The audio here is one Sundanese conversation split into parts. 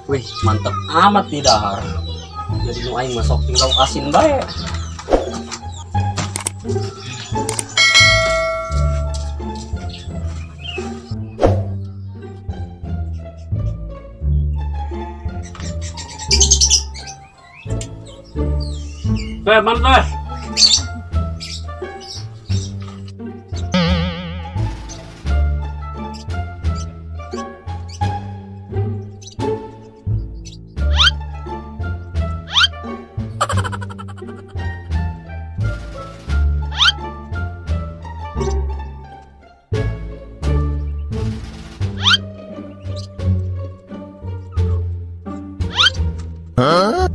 Wih, mantep amat di dahar. Jadi nu aing masuk tinggal asin bae. Teh, mantap. Huh?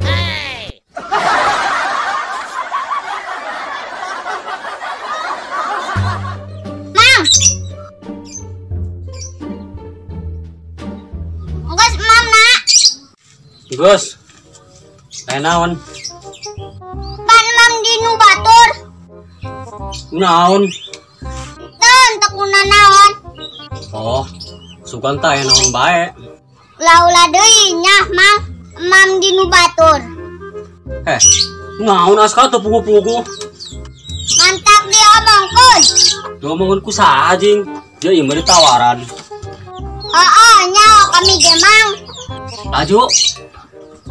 Hey! Mam! Gus, mam nak. Gus. Aya naon? Pan mam dinu batur. Naon? Teu tekuna naon. Oh, sugan teh aya naon bae. Ulah-ulah deui nya, Mang. Mam dinu batur. Naon aska teu pugu-pugu. Mantap diomongkeun. Diomongkeun ku saha jing? Dia ieu mah ditawaran. Heeh, nyaho kami ge, Mang. Laju.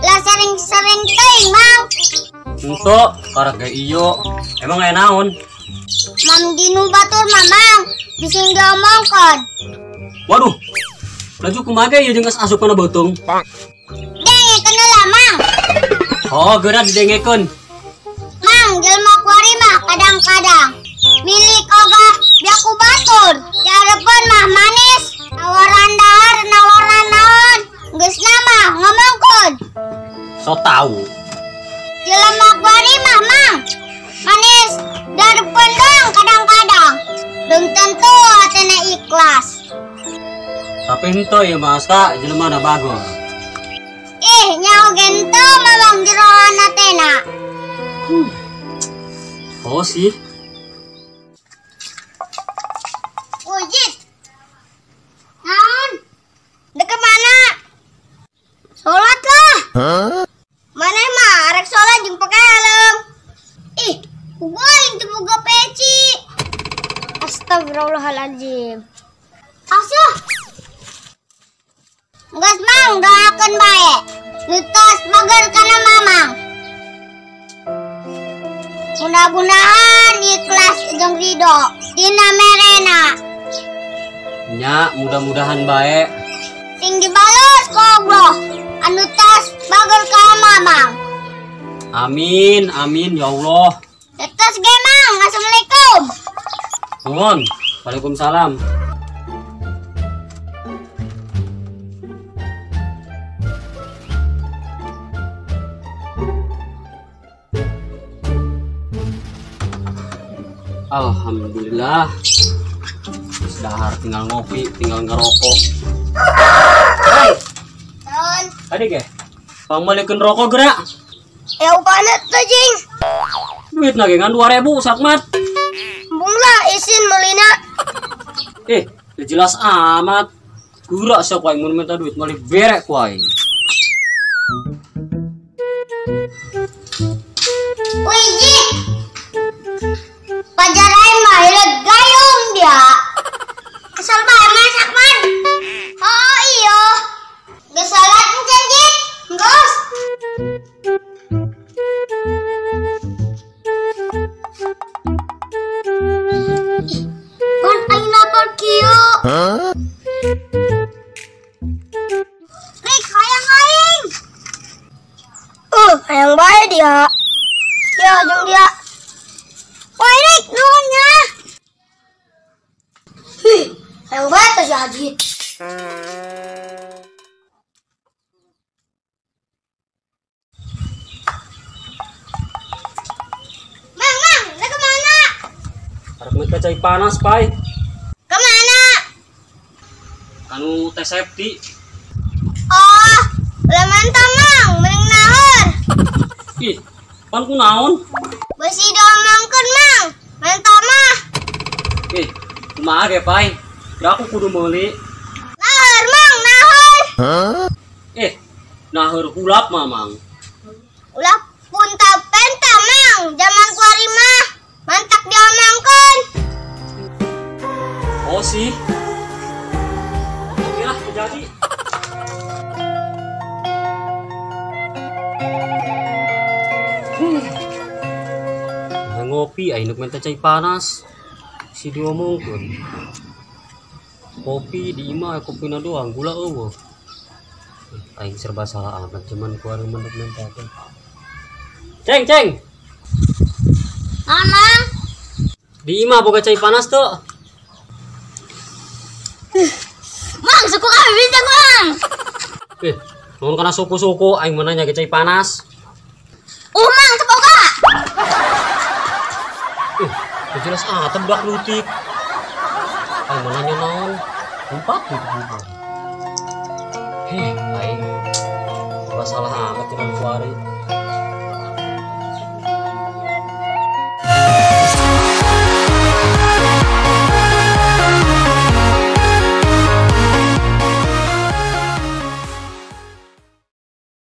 Lah sering-sering teuing, Mang. Henteu, karek ge ieu. Emang aya naon? Mam dinu batur mah, Mang. Bising diomongkeun. Waduh. Laju kumaha ge ieu jeung geus asup kana beuteung. Dengekeun heula, Mang. Oh, geura didengekeun. Mang, jelema kuari mah kadang-kadang milik ogah biaku batur. Dihareupeun mah manis, nawaran dahar, nawaran naon. Geusna mah ngomongkeun. So tau. Jelema kuari mah, Mang, manis dihareupeun doang kadang-kadang. Belum tentu hatena ikhlas. Tapi henteu ieu mah Aska, jelema na bageur. Ih, nyaho ge henteu mamang jeroan hatena. Oh sih. Ujit. Naon? Dek mana? Salat lah. Huh? Maneh mah arek salat jeung pake helm. Ih, aing teu boga peci. Astagfirullahaladzim. Asuh. Geus Mang, doakeun bae. Nu tos bager kana Mamang. Mudah-mudahan ikhlas jeung ridho dina merena. Nya, mudah-mudahan bae. Sing dibales ku Allah anu tos bager ka Mamang. Amin, amin ya Allah. Tetos ge Mang, assalamualaikum. Nuhun, waalaikumsalam. Alhamdulillah. Dahar tinggal ngopi, tinggal ngerokok. Hei. Naon? Tadi ge. Pangmalikeun rokok gerak. Ya upana teh jing. Duit na ge ngan 2000 sakmat. Embung lah isin meulina. Jelas amat. Gerak sia ku aing mun minta duit meuli berek ku aing. Wih, jing. Pajar aing mah hileut gayung dia. Asal bae masak man. Oh iya. Geus salat encan jing? Geus. Ih, pan aing lapar kieu. Huh? Rik, hayang aing. Hayang bae dia. Ya, jeung dia. Woi, Rik, nuhun nya. Hih, hayang bae teh si Haji. Mang, Mang, rek kemana? Arek minta cai panas, Pai. Kemana? Kanu teh safety. Oh, ulah mantap, Mang, mending naheur. Ih, pan ku naon? Besi diomongkeun, Mang. Mantap mah. Kumaha ge, Pai? Ya aku kudu meuli. Naheur Mang, naheur. Eh, naheur hulap Mamang. Ulah punta penta Mang, zaman kuari mah mantak diomongkeun. Oh sih. Oke lah, jadi. Nah, ngopi aing nuk minta cai panas. Si diomongkeun. Kopi di imah kopina doang, gula eueuh. Aing serba salah amat cuman kuari mendek minta teh. Ceng, ceng. Naon Mang? Di imah boga cai panas tuh. Mang, suku kami bisa Mang. Eh, naon kana suku-suku aing mah nanya ge cai panas. Mang teu boga. Eh, jelas ah tebak lutik. Aing mah nanya naon? Empat gitu bukan. Heh, aing serba salah amat cuman kuari.